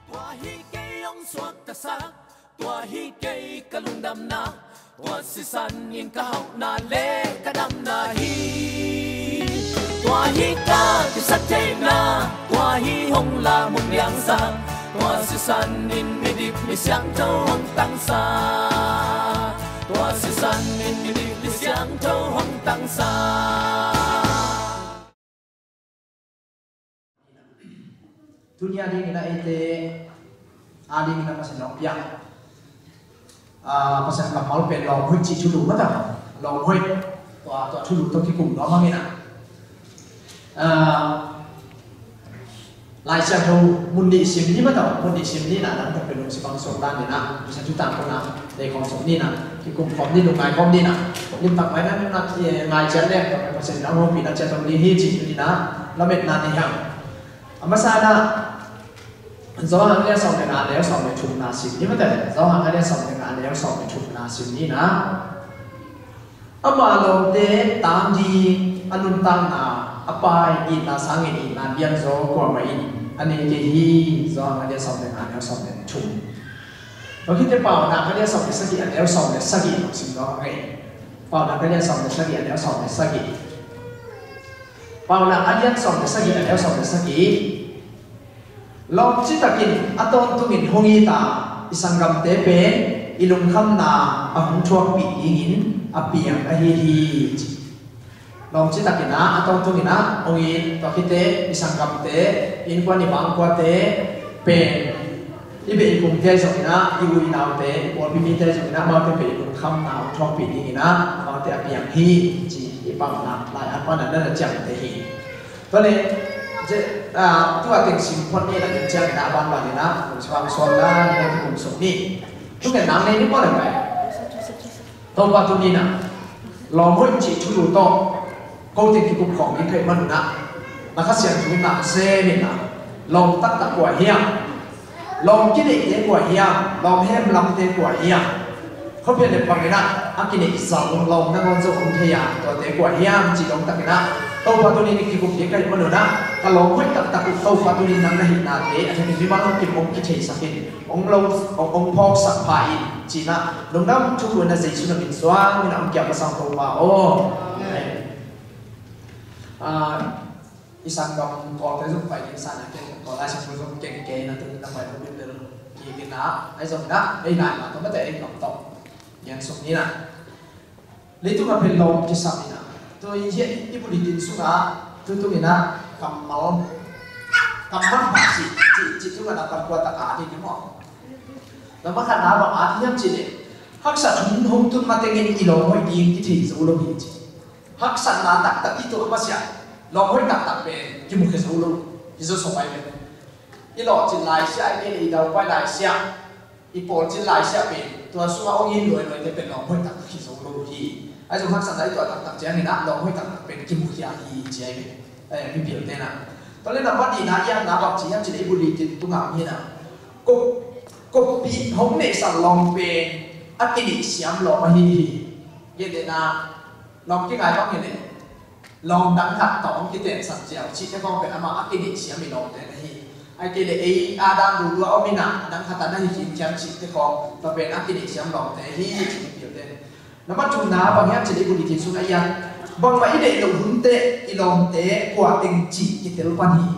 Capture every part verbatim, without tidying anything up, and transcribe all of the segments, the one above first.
Tua hi kei hong suaktasak, tua hi kei ka lungdamna, tua sisan in ka hauhna le ka damna hi. Tua hi ka kisaktheihna, tua hi hong lam hong liangsak, tua sisan in midik mi siangtho hong tangsak, tua sisan in midik mi siangtho hong tangsak. Tuni a dingin a eite a dingin a Pasian hong piak, a, Pasian kammal pen lawm hoih cih thulu mah ta. Lawm hoih, tua, tua thulu tawh kikum nuam hangin a, a, Lai Siangtho mun nih sim ni mah ta, mun nih sim ni na, nang tawh pen lungsim bang suak dan ni na, Pasian thu tangkona dei khawm suak ni na, kikum khawm ni, lungngai khawm ni na. Limtak mai na, na, eh, ngai ciat leng, Pasian in a hong hopihna ciat om ni hi cih ni na, lametna ni hang. A masa na, Johan a lian sawm le nga, a neu sawm le thumna sim ni mah ta. Johan a lian sawm le nga, a neu sawm le thumna sim ni na. Ama lawmte tang ding a nuntakna a Pa in itna sangin itna lianzaw kuamah in a nei kei hi. Johan a lian sawm le nga, a neu sawm le thum. Tua khit teh Paunak a lian sawm le sagih, a neu sawm le sagih, lawng sim zaw hang ei. Paunak a lian sawm le sagih, a neu sawm le sagih. Paunak a lian sawm le sagih, a neu sawm le sagih. Lawm citakin a tawntungin hong it a, i sanggamte pen i lungkhamna a hong thuakpih dingin a piang ahi hi, ci. Lawm citakin a, a tawntungin a hong it, tua khit teh i sanggamte, innkuan i vangkuate pen, i beh i kumte zongin a, i u i naute, i pawlpi mite zongin a, amaute pen i lungkhamna a hong thuakpih dingin a, amaute a piang hi, ci. I Paunak lai-at pan a na na ciamteh hi. Tua leh, je, ah, tua teng sim phot ni na, teng ciangin a, a banbanin a, kum suang suang na, na kikum suk ni. Thungetna nei ni maw leh pai. Topa tuni na, lawm hoih cih thulu tawh ko teng kikum khawm ding ka hih manun a, na Kha Siangtho in na sem in a, lawm taktak kua hiam? Lawm kineihte kua hiam? Lawm hemlamte kua hiam? Khuapian le pangin a, a kineih zong, lawm nangawn zong om thei a, tuate kua hiam cih lawm takin a, Topa tuni-in i kikum ding ka hih manun a, ka lawm hoih taktak uh Topa tuni-in nang na hihnate a thakin mimal kim hong kitheisak in, hong lo, hong, hong phawksak pha in, ci-in a, lungdam thulu in a Jesu na min suang in a hong kiam masang Topa aw. Amen. Ah, I sanggam pawlte zong pai ding sa na, ken tua Lai Siangtho zong ken kei na, tu na pai lo bel bel kik in a, ahi zongin a, ei nai mah tawh mate ei kam tawh gen suk ni na. Leitung a pen lawm kisam in a, tu i hiah i bulletin sungah tu tung in a, kammal, kammal pha cih, cih, cih tung a na pan kua tak a ding maw. Lamah khatna bang a ding hiam cih leh, haksat hun hong tun matengin i lawm hoih ding kithei zo lo hi ci. Haksatna taktak i tuah masiah, lawm hoih taktak pen kimukhia zo lo, hi zo sawm ai pen. I lawhcin laisiah, i kei le i daupai laisiah, i pawlcin laisiah pen, tua sungah hong in luailuaite pen lawm hoih taktak hi zo lo hi. Ahi zong haksatna i tuah taktak ciangin ah, lawm hoih taktak pen kimukhia hi ci ai pen. Ai, mipilte na. Tua le nambat nihna i atna bang ci hiam cih leh i bulletin tungah om hi na. Kop, koppih hong neihsak lawm pen a kineihsiam lawm ahi hi. Gen leh na, lawm kingai bang hi leh. Lawm dang khat tawh hong kiteensan ziau cihte khawng pen amah a kineihsiam i lawmte na hi. Ai kei le ei a dan lulu a om in a, a dang khat a na hi khinkhian cihte khawng, tua pen a kineihsiam lawmte hi, cih pilte. Nambat thumna bang hiam cih leh i bulletin sungah i at, bangmah i neih loh hunte i lawmte kua teng cih kitel pan hi.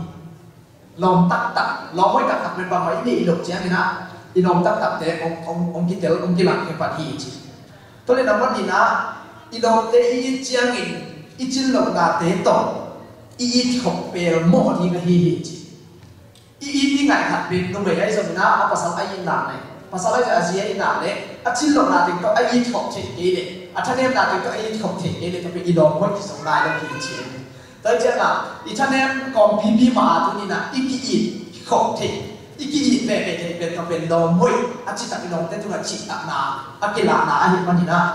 Lawm taktak, lawm hoih taktak pen bangmah i neih loh ciangin ah, i lawm taktakte hong, hong, hong kitel, hong kilangkhia pan hi ci. Tua le nambat nihna, i lawmte i it ciangin, i cin lohnate tawh, i it khop pelmawh ding ahi hi ci. I it i ngaih khat pen numei ahi zongin ah, a pasal a itna le, pasal ahi zong a zi a itna le, a cin lohna teng tawh a it khop theih kei le, a thanemna teng tawh a it khop theih kei le, tua pen i lawm hoih kizom nai lo hi ci. Tua hi ciangin ah, i thanem kawmpipi mah a tuni-in ah, i ki-it khop theih, i ki-it veve theih pen tua pen lawm hoih, a citak i lawmte tungah cihtakna, a kilahna ahih manin ah,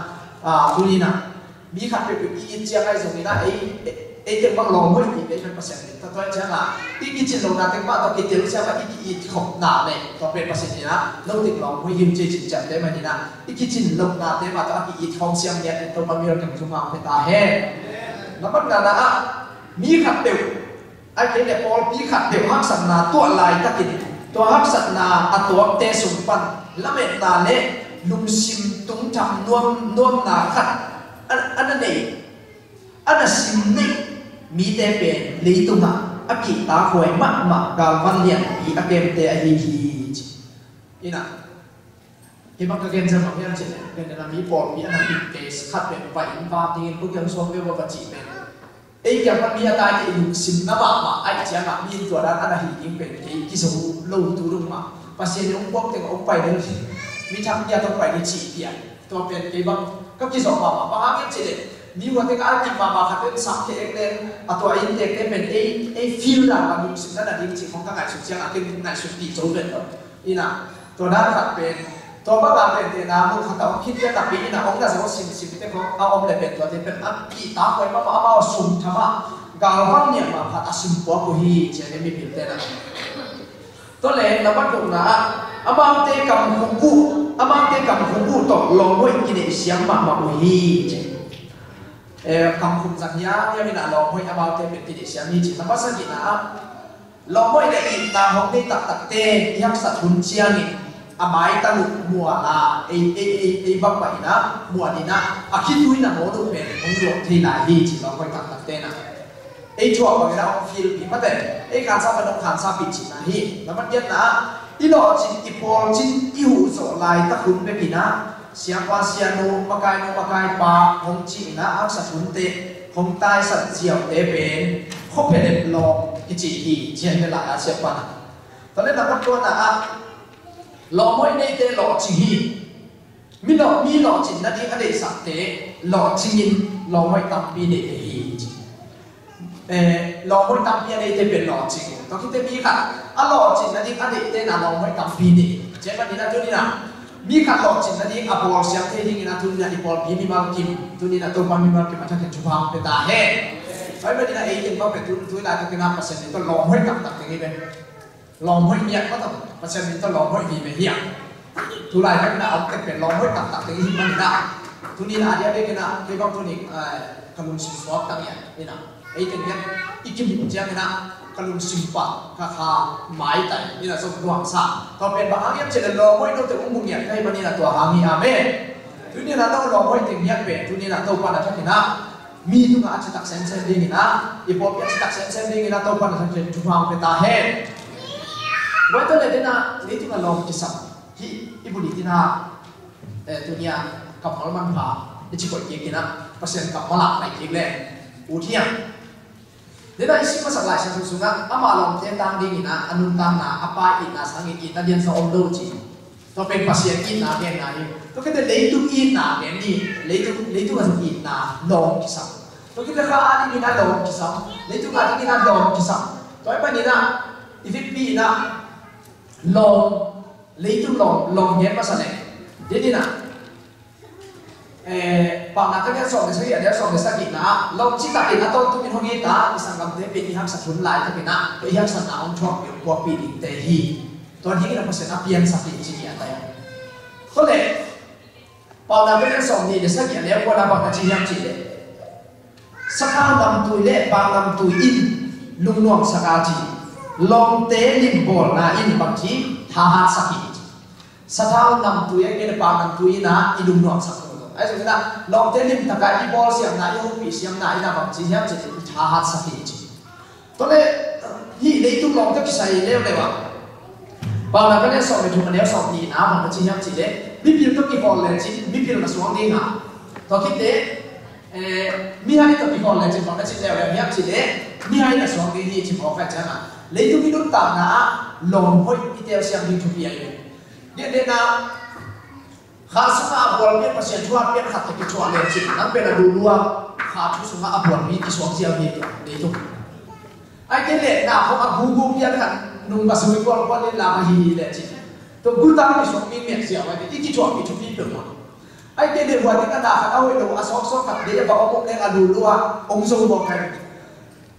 ah, tuni-in ah, mi khat peuhpeuh i it ciang ahi zongin ah, ei, ei, ei teng bang lawm hoih hi, ei pen Pasian in tua, tua hi ciangin ah, i kicin lohna teng mah tawh kitel ciangin ah, i ki-it khopna le, tua pen Pasian in ah, lo teng lawm hoih hi uh ci ciamteh manin ah, i kicin lohnate mah tawh a ki-it khawng siam ngiat in Topa miracle thupha hong pia ta hen. Nambat ngana ah, mi khat peuh, ai kei le pawlpi khat peuh haksatna tuah laitakin Tua haksatna a tuakte sung pan lametna le lungsim tungtham nuam, nuamna khat a, a na nei, a na sim neih mite pen leitungah a kihtakhuai mahmah galvan lianpi a kemte ahi hi ci. Ina, kei bang ka gen zia bang hiam cih leh, ken na mi pawlpi a na mi case khat pen va in va ding in, ko kiang sawm ve va va cih pen. Ei kiang pan mi a tai te i lungsim na mahmah ahih ciangah mi in tua dan a na hi ding pen kei kizo lo tu dong mah. Pasian in hong puak teng hong pai ding, mi thang kia tong pai ding cih pian. Tua pen kei bang ka kizo mahmah, bang hang hiam cih leh mi hua teng a kim mahmah khat pen sam khe ek leng a tua in tek te pen ei, ei feel dan a lungsim na na ding cih khong ka ngaihsut ciangah kei ngaihsut pi zo ven lo. Ina, tua dan khat pen, tua bang a pen te na mun khat a om khit te tapi ina ong na zo simsim te khong a om le pen tua te pen a kihtakhuai mahmah amau sung thama galvan niam mah khat a sim puak uh hi ci a, mipilte na. Tua le na ban kong na ah amaute kam khum uh, amaute kam khum uh tawh lawmhoih kineih siam mahmah uh hi ci. Eh, kam khum zang hiam hiam ina lawmhoih amaute pen kineih siam hi ci. Na pasal ina ah lawmhoih le itna hong nei taktakte i haksat hun ciangin a maitang uh mual a ei, ei, ei, ei bangmah in ah mual in ah a khitui na maw duh pen hong luang thei lai hi ci lawmhoih taktakte na. Ei thuak bangin ah hong filpi mate, ei khansa bang hong khansapih cihna hi. Na man giatna ah i lawhcin i pawlcin i huh zawh laitak hun bekin ah siapa sianu, makainu makaipa hong cihna haksat hunte hong taisan ziaute pen khuaphelep lawm kici hi, cian ve lai a siapa na. Tua le na man tuana ah lawmhoih neite lawhcing hi. Mi lawh, mi lawhcin nading a deihsakte lawhcingin lawmhoih tampi neite hi ci. Eh, lawmhoih tampi a neite pen lawhcing. Tua khite mi khat a lawhcin nading a deihte na lawmhoih tampi nei. Cian manin a tunin a mi khat lawhcin nading a bawlsiam thei dingin a tunin a i pawlpi mimal kim, tunin a Topa mimal kim a thakin thupha hong pia ta hen. Pai manin a ei kin bang pen tun tui lai takin a Pasian nih tua lawmhoih taktak ding hi pen. Lawmhoih ngiat mah tawh Pasian min tawh lawmhoih vive hiam? Tulai vekna a om tek pen lawmhoih taktak ding i hih manin ah, tuni in a dia dek in ah kei bang tuni, eh, ka lungsim suak tang hiam in ah, ei teng hiam i kim ciang in ah ka lungsim pah ka kha maitai in ah zong luangsa. Tua pen bang hang hiam cih leh lawmhoih note hong mu ngiat ka hih manin ah tua hang hi. Amen. Tuni in ah no lawmhoih teng hiam pen tuni in ah Topa na thak in ah mi tungah a citak semsem dingin ah, i pawlpi a citak semsem dingin ah Topa na thangthat thupha hong pia ta hen. Tua le dena leitungah lawm kisam hi i buli dina, eh, tunia kammal manpha i ci koih kik in ah Pasian kammal ah pai kik le ut hiam. Dena i sim masak Lai Siangtho sungah ama lawmte tang dingin ah a nuntakna a pa itna sangin itna liansa om lo ci. Tua pen Pasian itna genna hi. Tua khit teh leitung itna gen ni, leitung, leitung a zong itna lawm kisam. Tua khit teh kha a dingin a lawm kisam, leitung a dingin a lawm kisam. Tua ahih manin ah i vekpi in ah lawm, leitung lawm, lawm gen masa leh. Deni in ah, eh, Paunak a lian sawm le sagih, a lian sawm le sagihna ah lawm citakin a tawntung in hong it a, i sanggamte pen i haksat hun laitakin ah tua i haksatna hong thuakpih, hong puakpih dingte hi. Tua dingin a Pasian a piansak hi ci hi a tai. Tua leh Paunak a lian sawmnih le sagih a lian kuana bang na ci hiam cih leh, sathau namtui le pau namtui in lungnuamsak a ci, lawmte limbawlna in bangci thahatsak hi ci. Sathau namtui a kei le pau namtui in ah i lungnuamsak lo lo. Ahi zongin ah lawmte limtaka i bawlsiamna, i hopihsiamna in ah bangci hiam cih leh i thahatsak hi ci. Tua le hih leitung lawm tawh kisai leuleu ah Paunak a lian sawm le thum a neu sawmnihna bang na ci hiam cih leh, mipil tawh kikhawl lecin mipil na suang ding a, tua khit teh, eh, mihai tawh kikhawl lecin bang na ci leuleu hiam cih leh, mihai na suang ding hi ci mawk a ciang a, leitung i nuntakna ah lawm hoih i telsiam ding thupi ahi ve. Diahdehna Kha sungah a bualmi a Pasian thu a pian khat tawh kithuah lecin nang pen a lulua kha thu sungah a bualmi kisuak ziau hi tua leitung. Ai kei leh na khong a gugu pian khat nung ka sui kualkual in la ka hi hi lecin tua guta kisuak mi miat ziau ai kei i kithuah mi thupi peuhmah. Ai kei leh hua ding a na khat a hoih lo a sawksawk khat dei a va om om leng a lulua om zo mawk ai.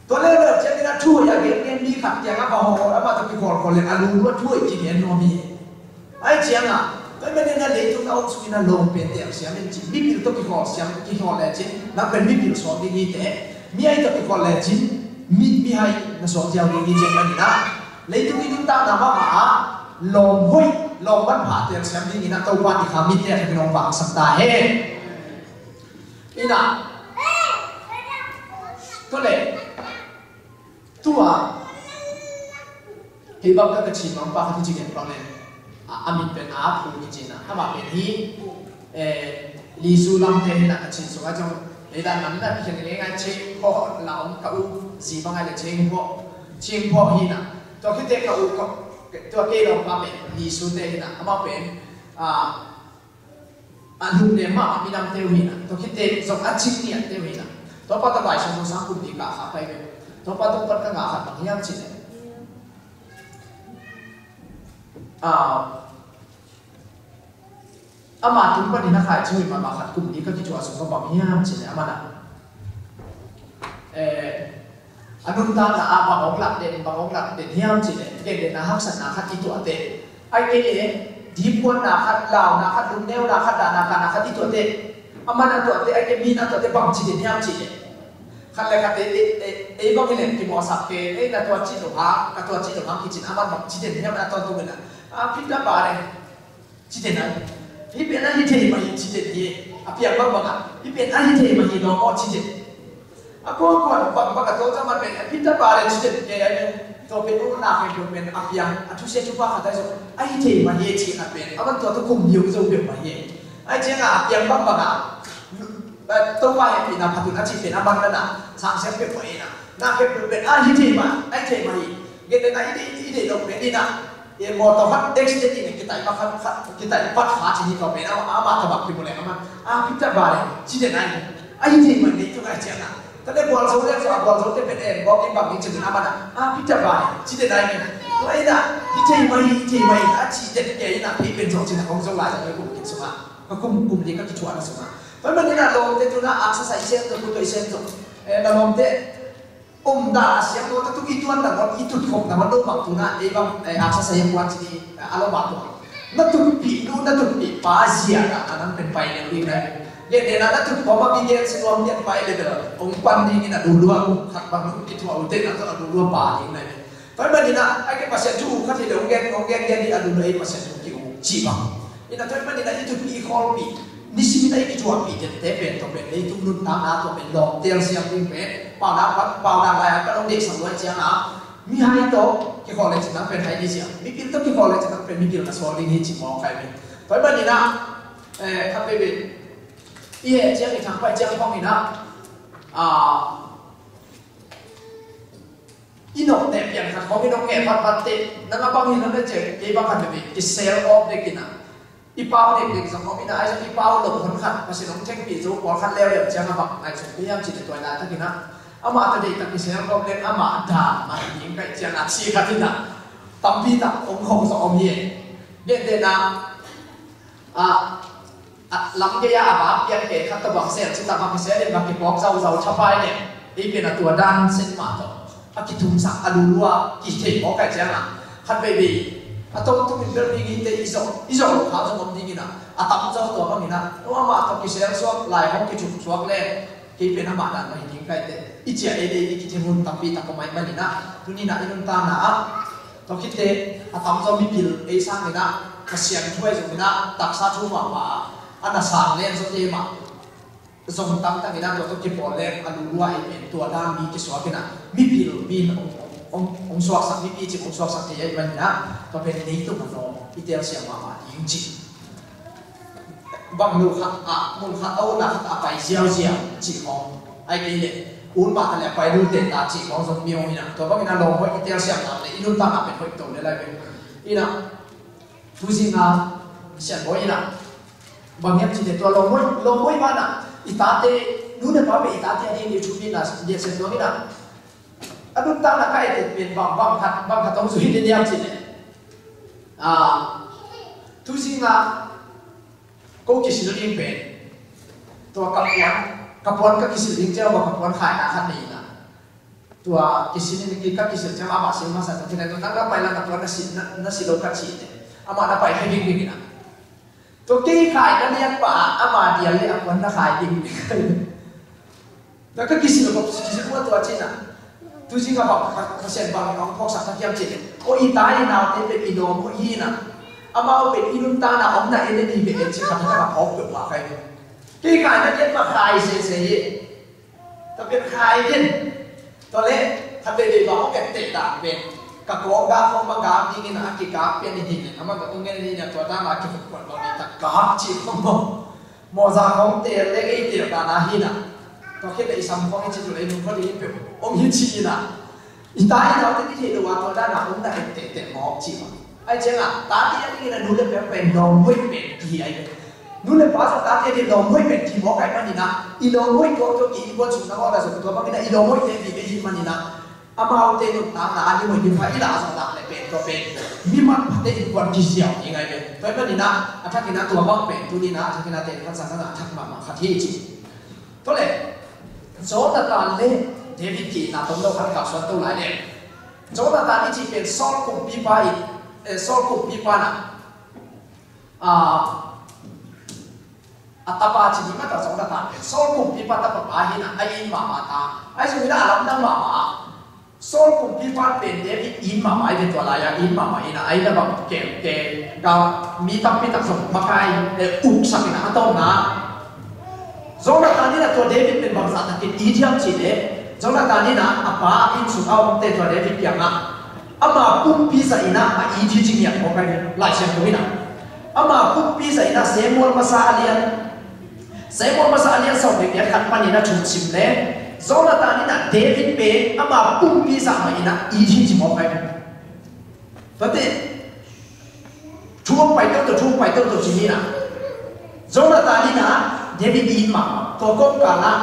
Tua leuleu ciangin a thu hoih a gen ngen mi khat kiangah va hawh, amah tawh kikholkhol leh a lulu a thu hoih kigen nuam hi. Ahih ciangah tua ahih manin a leitung na om sungin a lawm pen telsiam in ci, mipil tawh kikhawl siam, kikhawl lecin nang pen mipil suak ding hi teh, mihai tawh kikhawl lecin mi, mihai na suak ziau ding hi ci ahih manin a leitung i nuntakna mahmah ah Lawm hoih, lawm manpha telsiam dingin ah Topa ni kha mitte a thakin hong vangsak ta hen. Ina, tua le, tua, hei bang ka ka chin bang pa ka ti ci gen bang le, a, a min pen a phu ki cin a, ama pen hi, eh, Lisu lamte hi na ka chin sung a zong, hei dan man na pi khen ngai ngai chin pho la om ka u zi bang ai le chin pho, chin pho hi na. Tua khite ka u ka, tua kei lawm pa pen Lisu te hi na, ama pen, ah, a lum le mah a minam teu hi na, tua khite zong a cing ni a teu hi na. Tua pa ta bai sung sang kum di ka kha pai ve. Tua pa tua pat ka nga khat bang hiam ci le. Ah, ama tung panin a khai cing mah mah khat kum di ka kicuah sung ka bang hiam ci le ama na. Eh, a nuntakna ah bang hong lak den, bang hong lak den hiam ci le, gen den a haksatna khat i tuahte. Ai kei le, dipkuanna khat, launa khat, lungneuna khat, dahna kana khat i tuahte. A man a tuahte, ai kei min a tuahte bang ci den hiam ci le. Khat le khat ei, ei, ei, ei bang i lem kimawhsak ke, ei na tua ci lo hang, ka tua ci lo hang kicin a man bang ci den hiam a tawntung in a. A, Peter Pare. Ci den ai. Hih pen a hi thei mah hi ci den hi. A piang bangbang a. Hih pen a hi thei mah hi lawm aw ci den. A kuakuan bangbang a tawlcam a pen a Peter Pare ci den ke ai pen. Tua pen uh na khempeuh pen a piang. A thusia thupa khat ai zong a hi thei mah hi ci a pen. A man tua tua kum liu zo peuh mah hi. Ai ciang a a piang bangbang a. Topa hehpihna phat un a ci pen a man na na. Sang siang peuh mah hi na. Na khempeuh pen a hi thei mah. A hi thei mah hi. Gen den a i deih, i deih lo pen hi na. E, mawtaw khat accident in kitai pa khat, khat, kitai pat kha ci hi tawh pen ama, ama tabak kimu leng ama. A, Peter Pare, ci den ai. A hi thei mai nei tu ngai ciang na. Tua le bual zo le zo, a bual zo te pen e, bawk in bang in ci den ama na. A, Peter Pare, ci den ai nei. Tua ei na, hi thei mai, hi thei mai, a ci den ke ei na, thei pen zo ci na kong zo lai zo le kum kin sung a. Ka kum, kum li ka kithuah na sung a. Tua man ni na lawmte tu na, a sa sai sem zo, ku toi sem zo. E, na lawmte, Om dah a siam lo, tua tuk i tuan nangawn, i tutkhop nangawn lo bang tu na, ei bang, eh, a sa sa yang kuan ci ni, eh, a lo bang tu. Na tutpih nu, na tutpih pa zia na, a nang pen pai leu ding nai. Gen den a na tutkhop a bi gen si nuam gen pai leu bel, ong pan ding in a lulua, khat bang nu ki thua u te na tua lulua pa ding nai. Tua bang in a, ai ke Pasian thu khat hi leu, ong gen, ong gen, gen ding a lulua, ei Pasian thu ki u, ci bang. Ina tua i manin a i tutpih i khawlpih, nisim in a i kithuahpih tette pen tua pen leitung nuntakna tua pen lawm telsiam ding pen, paunak, paunak lai-a ka long deihsak luai ciangin, mihai tawh kikhawl le cin nang pen hai ding siam, mipil tawh kikhawl le cin nang pen mipil na sawl ding hi ci mawk kai pen. Tua i manin a, eh, khat veve, i heh ciang i thangpai ciang khawng in a, ah, i nokte piang khat khawng i nong ngeh vatvat teh, nang a bang hi nang le ciang, kei bang khat veve, kisel awk dek in a, i pau dek dek zong om in a, ai zong i pau lo hon khat, Pasian hong thengpih zo pawl khat leuleu ciang a bang, ai zong kei hiam cih le tua i laitak in a, amah tawh deih tak kisel awk leng amah dan mah ding kaih ciang a ci khat in a, tampi tak om khong zong om hi. Gentehna, ah, a, lam gei a a bang piang ke khat tawh bang sel, ci tak bang sel in bang kipawk zauzau thapai le, ei pen a tua dan sen mah tawh a kithumsak a lulua kithei mawk kai ciang a, khat veivei a tawmtung in bel ding hi te, i zawh, i zawh lo kha zong om ding in a, a tamzaw tua bang in a, tua mah tawh kisel suak lai hong kithum suak le, kei pen amah dan mah hi ding kai te, i ciah ei dei i kithei hun tampi tak om ai man in a, tuni in a i nuntakna ah, tua khit teh a tamzaw mipil ei sang in a, Pasian thu ahi zong in a, taksa thu mahmah a, a na sang len zawte mah zong tangtang in a, tua tawh kipawl leng a lulua ei pen tua dan mi kisuak in a, mipil mi in hong, hong, hong, hong suaksak, mipi cik hong suaksak thei ahi man in a, tua pen leitung a nawm i telsiam mahmah ding cih. Bang lo khat ah, mun khat a utna khat ah pai ziauziau cih khawng, ai kei leh ut mah ta leh a pai lul teh ta cih khawng zong mi om in a, tua bangin a lawmhoih i telsiam nak leh i nuntakna pen hoih to lel lai ve. In a, tuzing a sianbawi in a, bang hiam cih leh tua lawmhoih, lawmhoih mah in a, i tate, nu le pa pen i tate a ding i thupina liansian tuang in a, a nuntakna ka et pen bang, bang khat, bang khat hong zui in hiam cih leh, ah, tuzing a, ko kisil ding pen, tua ka puan, ka puan ka kisil ding ciang ua ka puan khaina khat nei in a. Tua kisil in ki, ka kisil ciang amah sil masa tua, tua nang na pai la ka puan na sil, na, na sil lo ka ci te. Amah na pai khe ding ding in a. Tua kei khaina lian pa, amah dial le a puan na khai ding ding. Tua ka kisil ko, kisil ua tua ci in a. Tu zing a bang Pasian bang in hong phawksak thak hiam cih leh, aw, i ta i naute pen i lawm hoih hi na, amau pen i nuntakna omna en en hi ve en cih khat a phawk peuhmah ka hi. Kei kai na kiat ma khai sese hi. Tua pen khai in. Tua leh khat veivei bang hong etteh dan pen, ka kawkgak khawng bang gak dingin a kigak pian in hi in, amah ka tung ngen in hi in, tua dan a kivukkuan bang ni tak gak cih khawng maw. Mawza khawng teel leh ei teel dan a hi in a. Tua khit leh i sam khawng i cih tu leh i nung khawng ding in peuh hong hi ci in a. I ta i naute i theih loh a tua dan a omna etteh teh mawk cih mah. Ahih ciangin tate a dingin a nu le pa pen lawm hoih pen kihi ahi ve. Nu le pa zong tate a ding lawm hoih pen kihi mawk ahih manin a, i lawm hoih tuaktuak i innkuan sung nangawn a zong tua bangin a i lawm hoihte vive ahih manin a, amaute nuntakna a lim hoih lim pha i lah zawh nak leh pen tua pen mi manphate innkuan kiziau ding ahi ve. Tua ahih manin a, a thakin a tua bang pen tuni in a, a thakin a tenkhat zang a ngah thak mahmah khat hi ci. Tua leh Jonathan le David ki-itna tomno khat kalsuan to lai leh, Jonathan i cih pen Saul kumpipa in, eh, Saul kumpipa in a, ah, a tapa ci ding mah ta, Jonathan pen Saul kumpipa tapa pa hi in a, a it mahmah ta. Ahi zongin a lamdang mahmah a, Saul kumpipa pen David it mahmah ahi ve. Tua lai-a it mahmah in a, a itna bang kemte ka mi tampi tak zong makai, eh, uksak in a, a tawpna Jonathan in a tua David pen bangzah takin it hiam cih leh, Jonathan in a a pa inn sung a omte tua David kiangah ama pumpi zah in a a it hi ci ngiat mawk ahi ve. Lai Siangtho in a ama pumpi zah in a Samuel masa a lian, Samuel masa a lian sawm le giat khat panin a thu sim leh, Jonathan in a David pen ama pumpi zah mah in a it hi ci mawk ahi ve. Tua teh thu hong pai toto, thu hong pai toto ci hi in a, Jonathan in a David it mahmah. Tua kawmkal ah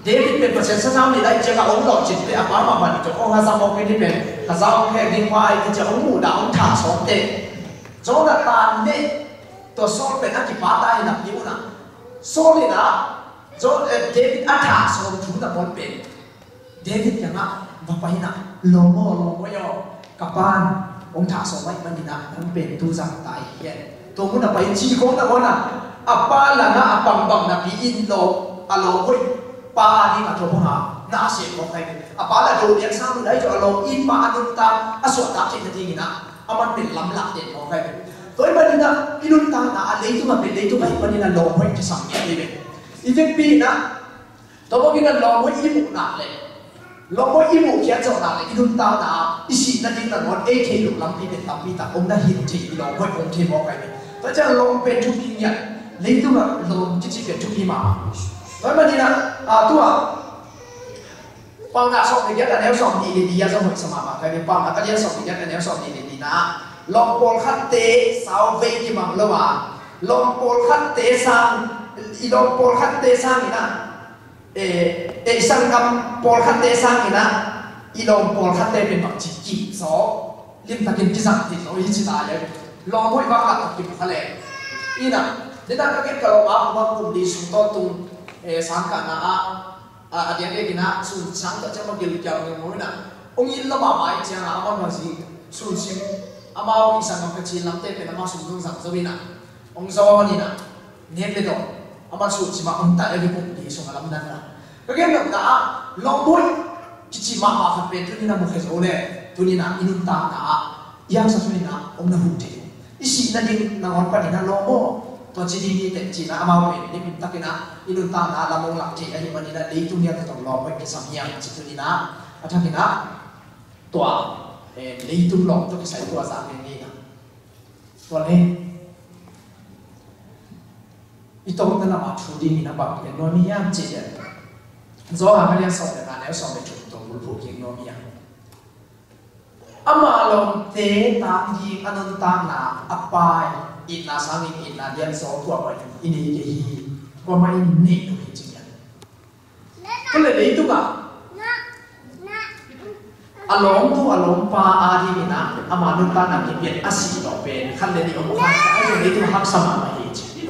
David pen Pasian sathau ni lai ciangah hong lawhcin teh a pa mahmah ni tawh hong hazam hong kei ni pen, hazam hong khek ding pa ahi teh ciah hong muhdah hong thah sawm teh, Jonathan le tua Saul pen a kipata in a pi un a, Saul in a Jon-, eh, David a thah sawm thu na bawl pen David kiangah va pai in a, lawm aw, lawm aw, ka pa'n hong thah sawm ahih manin a nang pen tu zang ta hi hen. Tua mun a pai in ci khawng na bawl a, a pa langah a pangbang napi in lawm, a lawm hoih pa ding a tua bang a na a seh khawng ahi ve. A pa la do lian sang mun ahi tua a lawm in pa a nuntak a suahtak theih nadingin a, a man pen lamlak den khawng ahi ve. Tua ahih manin a i nuntakna a leitung a pen leitung ahih manin a lawm hoih kisam ngiat hi ve. I vekpi in a Tua bangin a lawm hoih i muh nak leh, lawm hoih i muh khiat zawh nak leh, i nuntakna ah i sih nading nangawn ei theih loh lampi pen tampi tak om na hi thei, i lawm hoih om thei mawk ahi ve. Tua ciang lawm pen thupi ngiat, leitung ah lawm kici pen thupi mahmah. Tua ahih manin a, a, tua Paunak sawm le giat a neu sawm nih le li ah zong hoih sa mahmah ka hi ve. Paunak a lian sawm le giat a neu sawm nih le li na ah, lawm pawlkhatte sauvei kimang lo a, lawm pawlkhatte sang, i lawm pawlkhatte sangin a, eh, eh, sanggam pawlkhatte sangin a, i lawm pawlkhatte pen bangci kip zaw, limtakin kizang ti zaw hi ci lai. Lawm hoih bang lak kip kha le. Ina, dena ka gen ka lawm a, kum a kum li sung tawntung, eh, sangkahna ah, a, a diakdiakin a, sun sang tawh ciang magil kiau ngeu ngeu in a, hong it lo mahmah ahih ciangin a, amah bang zi, sun sim, amau i sanggam ka cin lamte pen amah sun zong zang zo in a, hong zawn in a, nek le dawh, amah sun sim a, hong tai a, kipumpi sung a lamdang in a. Ka gen nopna ah, lawm hoih kici mahmah khat pen tuni in a mukhia zo le, tuni in a i nuntakna ah, i haksa tuni in a, hong na hun thei. I sih nading nangawn panin a lawm aw, tua ci ding hi teh ci in a amau pen limtakin a i nuntakna ah lam hong lak thei ahih manin a leitung lian tawh lawm hoih kisam hiam ci tuni in a, a thakin a tua, eh, leitung lawm tawh kisai tua zah ngen ngen in a. Tua le i tawpna lam ah thu dingin a bang gen nuam i hiam cih leh, Johan a lian sawm le nga neu sawm le thum tawh bulphuh kik nuam i hiam? Ama lawmte tangding a nuntakna a Pa itna sangin itna lianzaw kuamah in i nei kei hi. Kuamah in neih lo hi ci ngiat. Tua leh leitungah a lawmnu a lawmpa adingin ah ama nuntakna kipian a sih lawh pen khat le nih om kha, ahi zong leitungah haksa mahmah hi ci.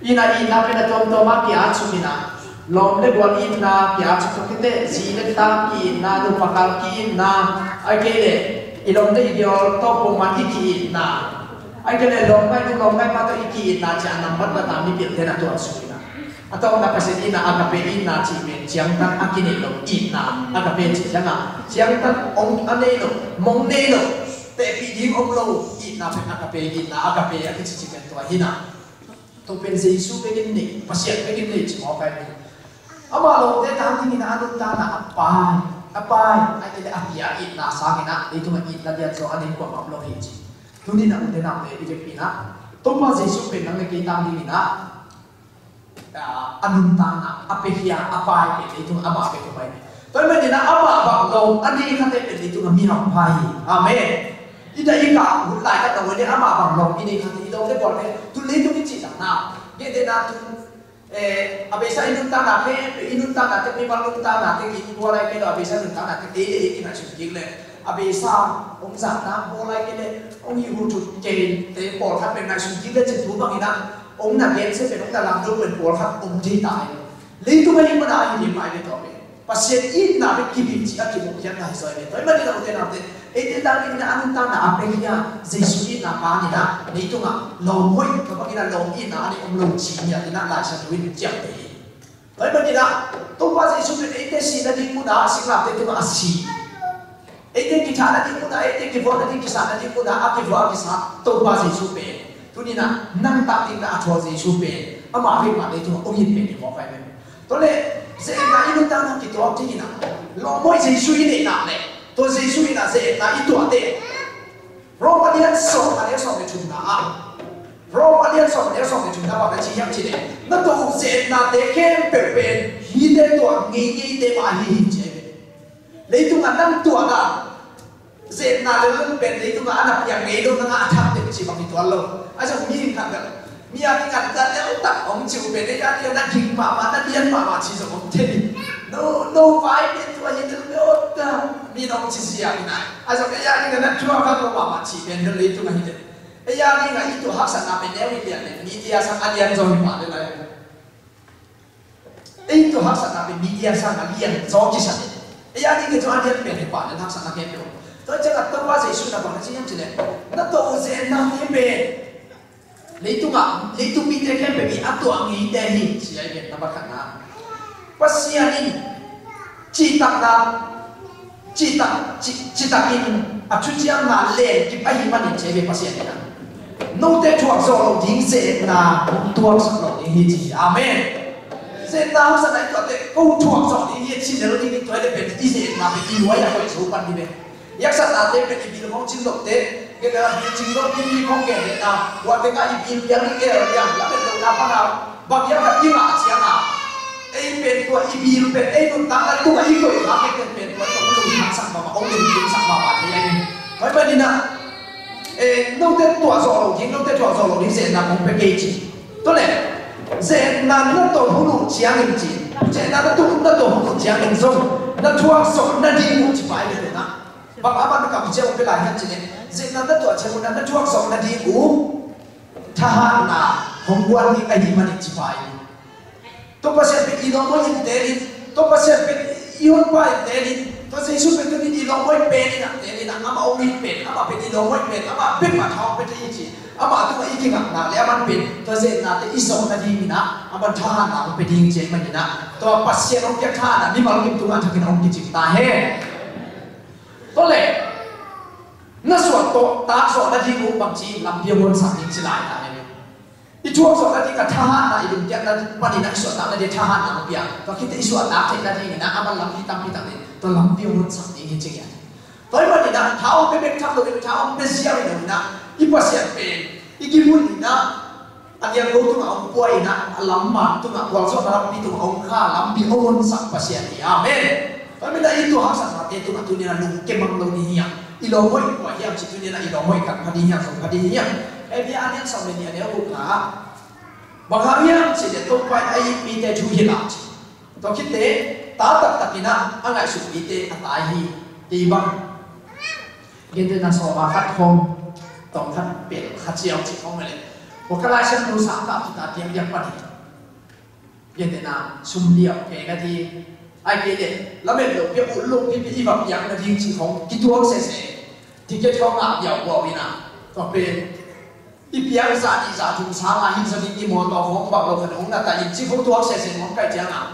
Inn ah itna pen a tuamtuam ah ki-at suk in ah, lawm le gual itna ki-at suk, tua khit teh zi le ta ki-itna, nupa kal ki-itna, ahih kei leh i lawm le i gual tawh peuhmah i ki-itna, ahih kei leh lawm ngaihnu lawm ngaihpa tawh i ki-itna ci-a a nambat bat a mipilte'n a tuat suk in ah, A tawpna Pasian itna, agape itna cih pen ciangtan a kineih lo itna, agape cih ciangah ciangtan hong a nei lo, mong nei lo, tehpih ding om lo itna pen agape itna, agape a kici cih pen tua hi na. Tua pen Jesu bekin nei, Pasian bekin nei cih mawk ai pen. Amah lawmte tang dingin a nuntakna a pai, a pai, a kile a pia itna sangin ah leitungah itna lian zaw a nei kuamah om lo hi ci. Tuni na ute naute i vekpi na Topa Jesu pen nang le kei tang dingin ah a nuntakna a pia hi a, a pai pen leitung amah pia hi mai. Tua ahih manin ah amah bang lawm a nei khate pen leitung a mi hampha hi. Amen. I dah i kah hun lai khat na hun le amah bang lawm i nei khate i lawm le bual pen tu leitung i cih dan na. Gentehna tu, eh, a beisa i nuntakna pen, i nuntakna te, mimal nuntakna te, ki bual lai kei lo, a beisa nuntakna te, ei le ei kingaihsun kik le a beisa hong zatna bual lai kei le, hong hi hu thut kei te pawlkhat pen ngaihsun kik le cin tu bangin ah hong na gensia pen, hong na lamdung pen pawlkhat om thei ta hi. Leitung a hi mana a hi ding mai ve tawh ve. Pasian itna pen kibit ci a kibuk hian na hi zaw ve. Tua hi manin a ute naute, eite tang dingin a nuntakna a pia hi a, Jesu itna panin ah leitungah lawm hoih, tua bangin ah lawm itna a nei om lo ci hi a, ina Lai Siangtho in ciamteh hi. Tua hi manin ah Topa Jesu pen eite sihna ding munah singlamteh tungah a si. Eite kithahna ding munah, eite kivuakna ding, kisatna ding munah a kivuak a kisat Topa Jesu pen, tuni-in ah nang tang dingin ah a thuak Jesu pen amah bek mah leitungah hong it pen hi mawk ai ve. Tua leh ze-etna i nuntakna kituak dingin ah lawm hoih Jesu i neih nak leh tua Jesu in ah ze-etna i tuah teh. Rom a lian sawm a neu sawm le thumna ah, Rom a lian sawm a neu sawm le thumna bang na ci hiam cih leh, na tawh uh ze-etnate khempeuh pen mite tuah ngeingeite mah ahi hi ci ahi ve. Leitungah nang tuahna ze-etna leuleu pen leitungah a na piang ngei lo, nangah a thak deuh cih bang hi tuan lo. A zong mihing khat bel mi a dingah na lel tak hong ci uh pen, ei a dingah na ging mahmah, na lian mahmah cih zong hong thei hi. No, no vai pen tua hi lel beuh ta, mi in hong ci ziau hi nai. A zong ei a dingah na thuak kha lo mahmah cih pen bel leitungah hi lel. Ei a dingah i tuah haksatna pen neu hi lian leh mite a sang a lian zaw hi mah lel lai. Ei tuah haksatna pen mite a sang a lian zaw kisam hi. Ei a dingah zong a lian pen hi pah lel haksatna khempeuh. Tua ciangah Topa Jesuh in ah bang na ci hiam cih leh, na tawh uh ze-etnate pen leitungah, leitung mite khempeuh in a tuah ngeite hi ci ahi ve, number khatna. Pasian in cihtakna, cihtak, ci, cihtakin a thuciamna len kip ahih manin ci ahi ve Pasian in ah. Note thuak zawh loh ding ze-etna hong tuaksak lo ding hi ci hi. Amen. Ze-etna haksatna i tuah teh ko thuak zawh ding hi a ci lel ding hi, tua hi leh pen i ze-etna pen i luai a hoih zo pan hi ve. I haksatnate pen i bil khong cing loh teh, gena bil cing loh ding hi khong gen lehna, tua tengah i bil piang i gel liang, lamet lohna pana bang hiam na i ngah ciangah ei pen tua i bil pen ei nuntakna tungah i koih kha pen pen tua i tawh hong lungkhamsak mahmah, hong lungkhamsak mahmah thei ahi. Tua hi manin ah, eh, note tuah zawh loh ding, note thuak zawh loh ding ze-etna kong pia kei ci. Tua leh ze-etna na tawh hong uh ciangin ci, ze-etna na tawh, na tawh hong uh ciangin zong na thuak zawh nading uh ci pai ve na. Bang a man na kam ciang uh pia lai hiam cih leh, ze-etna na tuah ciang uh na, na thuak zawh nading uh thahatna hong guan ding ahih manin ci pai. Tua Pasian pen i lawm hoih in teel in, tua Pasian pen i honpa in teel in, tua Jesuh pen tuni in i lawm hoih pen in ah teel in ah, amah hong it pen, amah pen i lawm hoih pen, amah bek mah tha hong pia thei hi ci. Amah tungah i kingakna leh amah pen tua ze-etnate i zawh nadingin ah amah thahatna hong pia ding ci ahih manin ah, tua Pasian hong piak thahatna mimal kim tungah a thakin hong kicing ta hen. Tua leh na suahtak zawh nading uh bangci lampi hong honsak ding ci lai ta hen. I thuak zawh nading a thahatna, i lungkiatna panin ah i suahtak nading thahatna hong pia. Tua khit teh i suahtak theih nadingin ah amah lampi tampi tak ding, tua lampi hong honsak ding hi ci hi. Tua ahih manin ah tha hong pia bek tham loin, tha hong pia ziau hi loin ah, i Pasian pen i kimun in ah, a liangko tungah hong pua in ah, a lamman tungah, gualzawhna lampi tungah hong kha, lampi hong honsak Pasian hi. Amen. Tua ahih manin ah i tuah haksatnate tungah tuni in ah lungkia mang lo ding hi hang. I lawm hoih kua hiam cih tuni in ah i lawm hoih khat pha ding hi hang, zong pha ding hi hang. Hebru a lian sawm le nih a neu gukna ah, bang hang hiam cih leh Topa in a it mite thu hilh a ci. Tua khit teh ta taktak in ah a ngaihsut mite a tai hi. Kei bang gentehna sawm a khat khawng, tawm khat pel kha ciau cih khawng hi leh, tua ka Lai Siangtho sang kah khit a piang piang pan hi. Gentehna sum liau pe nading, ahih kei leh lamet loh pia, ut loh pia, i va piak nading cih khawng kituak sese. Ticket khawng ngah piau piau in ah, tua pen I piang za nih za thum sanga hi zongin i mawtaw hong bang lo khat hong na ta in ci fo tuak sese hong kai cianga.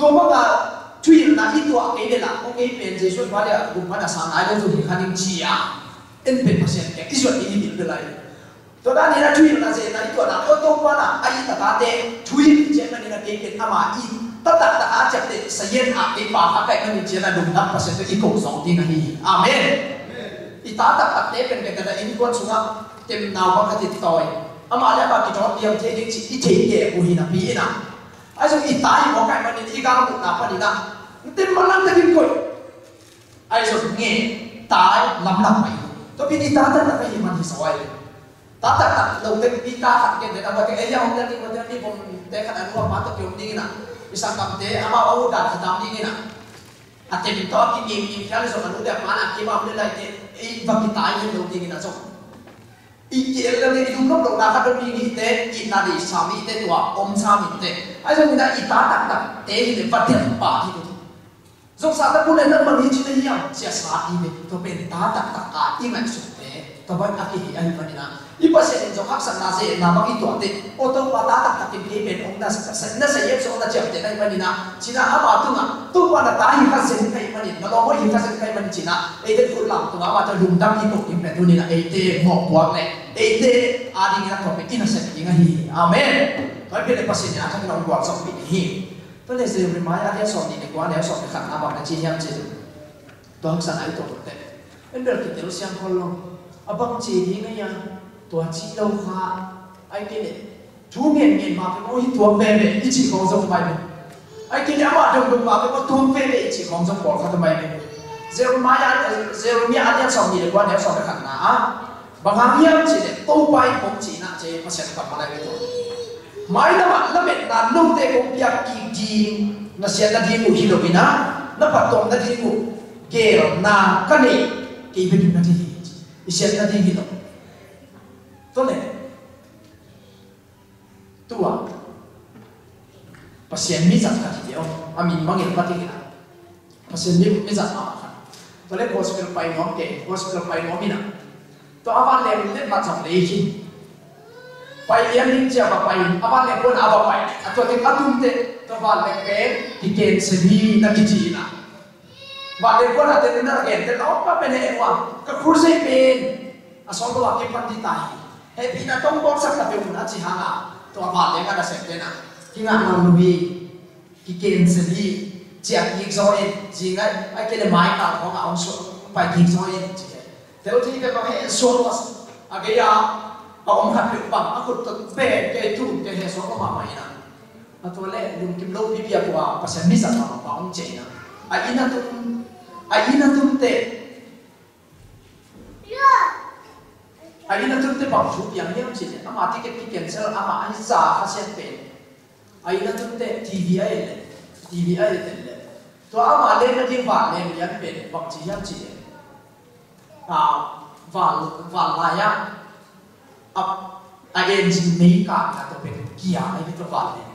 Tua banga thuhilhna i tuah kei le lah hong ei pen Jesu pa le a gum pan a sang nai lo zong hi kha ning ci a. En pen Pasian kiang i zuat i hi bil belai. Tua dan hi na thuhilhna zena i tuahna ko Topa na a i tatate thuhilh i cian manin a kei pen ama i tatak tak a ciapte sayen a kei pa kha kaih manin cian a lungdam Pasian tua i ko zong ding ahi. Amen. I ta taktakte pen pen kata innkuan sungah temnau bang khat in tawi. Amah le amah kitawt liam thei ding ci i thei kei uh hi napi in a. Ahi zong i ta hi mawk ahih manin i galmuhna panin a tem manlang takin koih. Ahi zong nge tai lamlam pai. Tua pi i ta taktak ahi man hi sawai. Ta taktak lo te pi ta khat ken den a va te ei a hong te ni va te ni bom te khat a nuam pa tua kiom ding in a. I sangkamte amau a uh dan khatam ding in a. A tem tawh a kinging in khial zong a nu dek man a kimam le lai te ei va kitai hen lo ding in a zong. I ki el le i lungdam lo na khat dong ding hi te i na dei sam i te tua om sam i te. Ai zong i na i ta taktak te hi le va tel pa hi lo. Zong sa ta pu le nang bang hi ci na hiam sia sa i le tua pen ta taktak a i ngaihsut te tua bai a ki hi a hi manina. I Pasian in zong haksatna ze na bang i tuate. O Topa ta taktak in kei pen ong na sa na sa yet zong na ciam te na hi manina. Cina ama tunga Topa na ta hi kha sen ka hi manin na lo mo hi kha sen ka hi manin cina. Ei te khut lam tunga ama te lungdam hi tok in pen tunina ei te mo puak le ei te a ding na tok in a sen ding a hi. Amen. Tua pen le Pasian in a thang nong buat sok pi hi. Tua le Jeremiah a dia sawm ni le kua le sawm le khat na bang na ci hiam ci. Tua haksa na i tok te. En bel kitel siang khol lo. A bang ci ding a ia. Tua ci lo kha. Ai kei le. Thu ngen ngen ma pe mo hi tuang ve ve i ci khong zong mai ve. Ai kei le ama dong dong ma pe mo tuang ve ve i ci khong zong bol kha ta mai ve. Jeremiah, Jeremiah a dia sawm ni le kua le sawm le khat na a. Bang hang hiam ci le Topa in kong ci na ci Pasian kam ma lai ve tua. Mai lamah lametna note kong piak kik ding na siatna ding uh hi lo in a na phattuamna ding uh gelna ka nei kei bekin na thei hi. I siatna ding hi lo. Tua le tua Pasian mi zat khat hi te aw a min mangil pati kina. Pasian mi mi zat mama khat. Tua le gospel pai nuam ke gospel pai nuam ina. Tua a van leng le mat zong le hi. Pai lian ning cia va pai a van leng kuan a va pai. A tua ting a tum te tua van leng pen hi ken se mi na kici ina. Van leng kuan a te na gen te lawm ka pen he ua ka khur sei pen. A sawng tua kipan ti ta hi. He pi na tong bawk sak ta pe un a ci hanga tua van leng a na sem te na. Hi ngah nawn lo hi. Kiken seli ciah kik zaw in zingai ai kei le mai kal khawng a hong suak pai kik zaw in ci ke. Tel thei bek a he suak mas a gei a a om khat peuh bang a khut tuk pen kei tum kei he suak a mahmah ina. A tua le lungkim lo pipi a tua Pasian mi zat mahmah pa hong cia ina. A ina tum a ina tum te A inn a tunte bang thu piang hiam cih leh ama ticket ki cancel, ama a za kha sian pen. A inn a tunte T V a en leh, T V a en leh, tua ama lenna ding van len lian pen bang ci hiam cih leh, a, van, van lai a, a, a engine mei kang na tua pen kia a hi tua van len.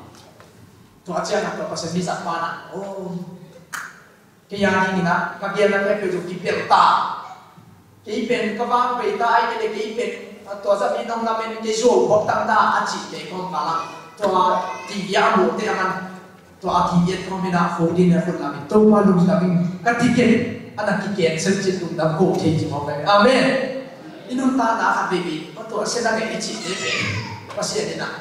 Tua ciang a tua Pasian mi zat pa na, oh, kei a dingin ah ka biakna khempeuh zong kipelh ta. Kei pen ka vang pei ta ai kei le kei pen, a, tua zah mi nong lamen kei zuau bawk tang ta a cih kei kawm ka la. Tua T V a muhte a man. Tua a T V a kawm in ah kho din a khut lamin Topa lungdam in ka ticket a na kiken sem cin lungdam ko thei ci mawk lai. Amen. I nuntakna khat veivei tua sia na ngei i cih te pen Pasian in ah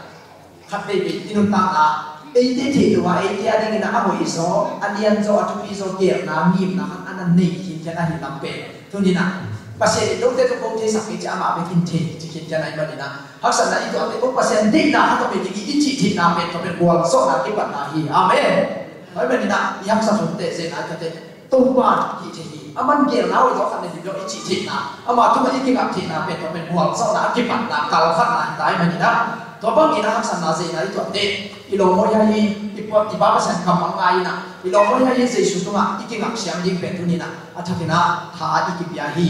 khat veivei i nuntakna eite theih lo a, eite a dingin a hoih zaw, a lian zaw, a thupi zaw, gelna, ngimna khat a na nei khinkhian ahi lam pen. Tuni-in ah Pasian in note tawh ko theisak kei ci amah bek in thei ci khinkhian ahi manin ah haksatna i tuahte ko Pasian deihna khat tawh bek in i cih theihna pen tawh pen gualzawhna kipatna hi. Amen. Ahi manin ah i haksa zongte zena i tate Topa hih thei hi. A man gelna hoih zaw khat na hi lo i cih theihna, ama tungah i kingak theihna pen tawh pen gualzawhna a kipatna kalkhatna hi ta ahi manin ah tua bangin a haksatna zeina i tuahte i lawmawih ahi, i Pa, i Pa Pasian kammal ngai in ah i lawmawih ahi Jesu tungah i kingak siam ding pen tuni-in ah a thakin ah tha i kipia hi.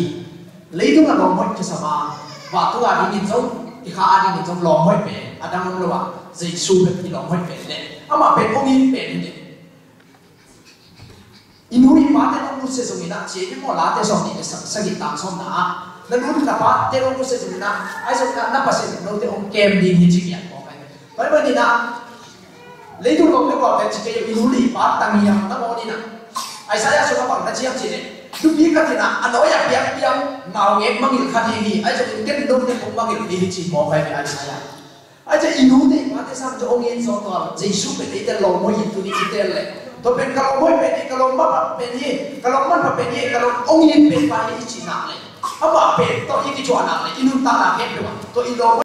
Leitungah lawmawih kisam a, vantung a dingin zong, i kha a dingin zong lawmawih pen a dang om lo a, Jesu pen i lawmawih pen le amah pen hong it pen hi le. I nu i pate nong nusia zongin ah, ci ei maw, Late sawm nih le sagih tang sawmna ah, Na nu na pa te lo ku se tu na, ai so na na pa se no te ong kem ding hi ci ngiat ko kai. Bai ba ni na, leitung lo te ko te ci ke i nu le i pa tang yang na mo ni na. Isaiah so na bang na ciam ci ne. Nupi ka ti na, a noi a piang piang, mau ngek mangil kha ding hi, ai so ken no te ong mangil ding hi ci mo kai ni Isaiah. Ai cia i nu te i pa te sang cia ong in sawng tua Jesu pen ei te lawm hoi in tuni i tel le. Tua pen ka lawm hoi pen hi, ka lawm mah pen hi, ka lawm man mah pen hi, ka lawm ong in pen pa hi i ci nak le. Amah pen tawh i kicuah nak le, i nuntak nak hen peuh ah. Tua i lawm hoi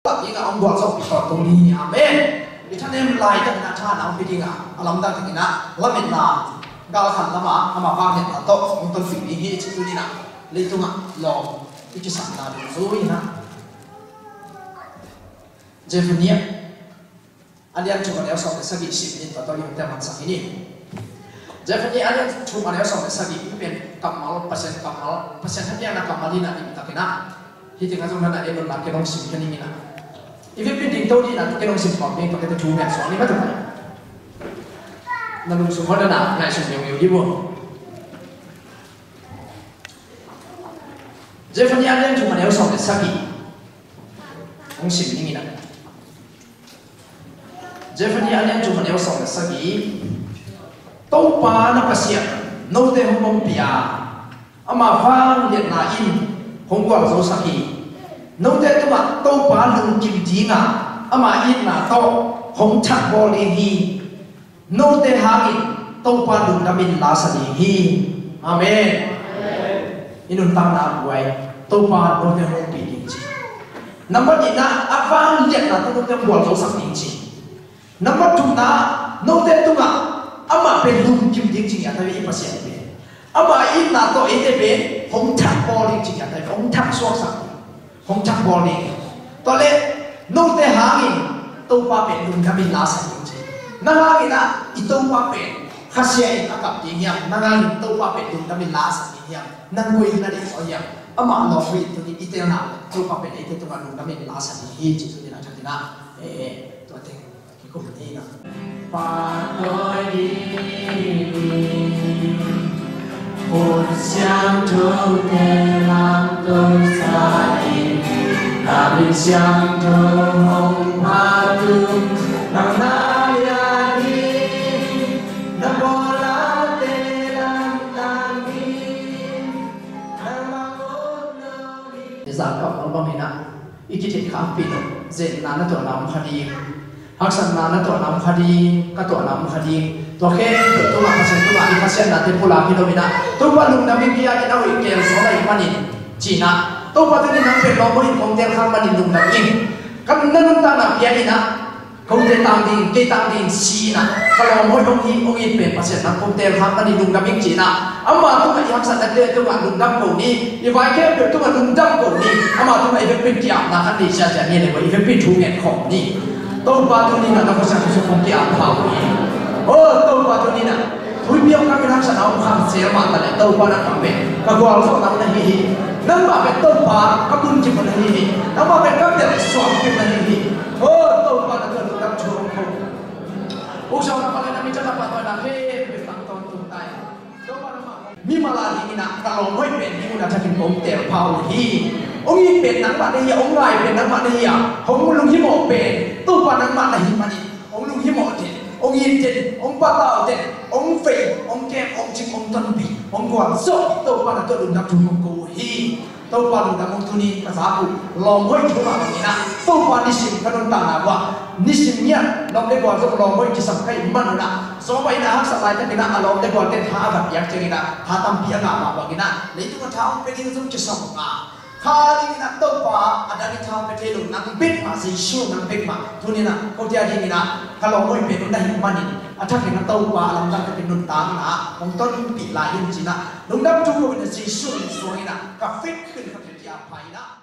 tak ding a ong gual sawk pi tawh tuni hi. Amen. I thanem lai tak na tha na ong pi ding a, a lamdang tak in a, lametna, galkhan lama, amah vang hetna tawh, ong ton pi ding hi i ci tuni na. Leitung ah, lawm, i kisam na ding zui na. Zephaniah a lian thum a neu sawm le sagih sim in tua tawh i hong tel mansak hi ni. Zephaniah a lian thum a neu sawm le sagih i pen kammal, Pasian kammal, Pasian hatiana kammal hi na dim takin ah. Hih teng a zong na na en nunla ken hong sim kha ning in ah. I vekpi ding to ni na ken hong sim khawm ding tua kei te thu ngen suak ni mah tua. Na lungsung hon na na ngaihsun leuleu hi vo. Zephaniah a lian thum a neu sawm le sagih hong sim ning in ah. Zephaniah a lian thum a neu sawm le sagih. Topa na Pasian note hong ompih a, ama vangliatna in hong gualzosak hi. Note tungah Topa lungkim ding a, ama itna tawh hong thakbawl ding hi. Note hangin Topa lungdam in la sa ding hi. Amen. I nuntakna buai Topa note hong ompih ding ci. Nambat nihna, a vangliatna tawh note hong gualzosak ding ci. Nambat thumna, note tungah amah pen lungkim ding ci ngiat a, i Pasian pen. Amah itna tawh eite pen hong thakbawl ding ci ngiat a, hong thaksuaksak ding. Hong thakbawl ding. Tua leh note hangin Topa pen lungdam in la sa ding ci. Nang hangin ah i Topa pen khasia in a kap ding hiam? Nang hangin Topa pen lungdam in la sa ding hiam? Nang koi na ding aw hiam? Amah lawm hoi in tuni i telna Topa pen eite tungah lungdam in la sa ding hi ci tuni na thakin ah. Eh, eh, tua teng. 把爱的灵， Siangtho te lamto sa in, na min siangtho hong phat tung, nang na lian hi, na bawlate lamdang hi, nang mah om lo hi. I zakap lo bang hi na, i kithei khakpih lo, zenna na tuahna om kha ding. Haksatna na tuahna om kha ding, ka tuahna om kha ding. Tua khempeuh tungah Pasian tungah i khasiatnate pulak hi lo in ah, Topa lungdam ing, kei adingin a hoih kei zaw ahih manin ci in ah, Topa tuni nang pen lawm hoi in kong teel khak manin lungdam ing. Ka na nuntakna pia in ah, kote tang ding, kei tang ding ci in ah, ka lawm hoi hong hi, hong it pen Pasian nang kong teel khak manin lungdam ing ci in ah, ama tungah i haksatnate tungah lungdam ko ni, i vai khempeuh tungah lungdam ko ni, ama tungah i vekpi in ki-apna khat nei ciacia ni le, i vekpi in thu ngen khawm ni. Topa tuni na na khuasak khuasak kong ki-ap pha uh hi. O Topa tuni na, thupi hong kang in haksatna hong kham sel mah ta leh Topa nangmah pen ka gualzawhna na hi hi. Nangmah pen Topa ka bunkip na hi hi. Nangmah pen ka belh suangkim na hi hi. O Topa na tuan lungdam thu hong ko. Uksa na pa le na mi ca na pa tuan na he pe tang ton tung tai. Mimal a dingin ah ka lawm hoih pen ding un a thakin kong teel pha uh hi. Hong it pen nangmah na hi a, hong ngai pen nangmah na hi a, hong lunghimawh pen Topa nangmah na hi manin, hong lunghimawh den, hong it den, hong patau den, hong vei, hong kem, hong cing, hong tonpih, hong gualzawh, Topa na tawh lungdam thu kong ko uh hi. Topa lungdam ung. Tuni ka zak uh lawm hoih thu mah bangin ah, Topa nisim ka nuntakna uah nisim ngiat lawm le gual zong lawm hoih kisam ka hih manun ah, sawm a inn ah haksa laitakin ah a lawm le gualte tha a va piak ciangin ah tha tampi a ngah mah bangin ah, leitung a tha hong pia ding zong kisam ngah. Kha dingin ah Topa a dangin tha hong pia thei lo, nang bek mah, Jesu nang bek mah. Tuni in ah kote a dingin ah ka lawm hoih pen uh na hih manin, a thakin ah Topa a lamdang takin nuntakna hong tonpih lai in ci in ah, lungdam thu ko in ah, Jesu min suangin ah ka fek khin ka fek ki-ap pha in ah.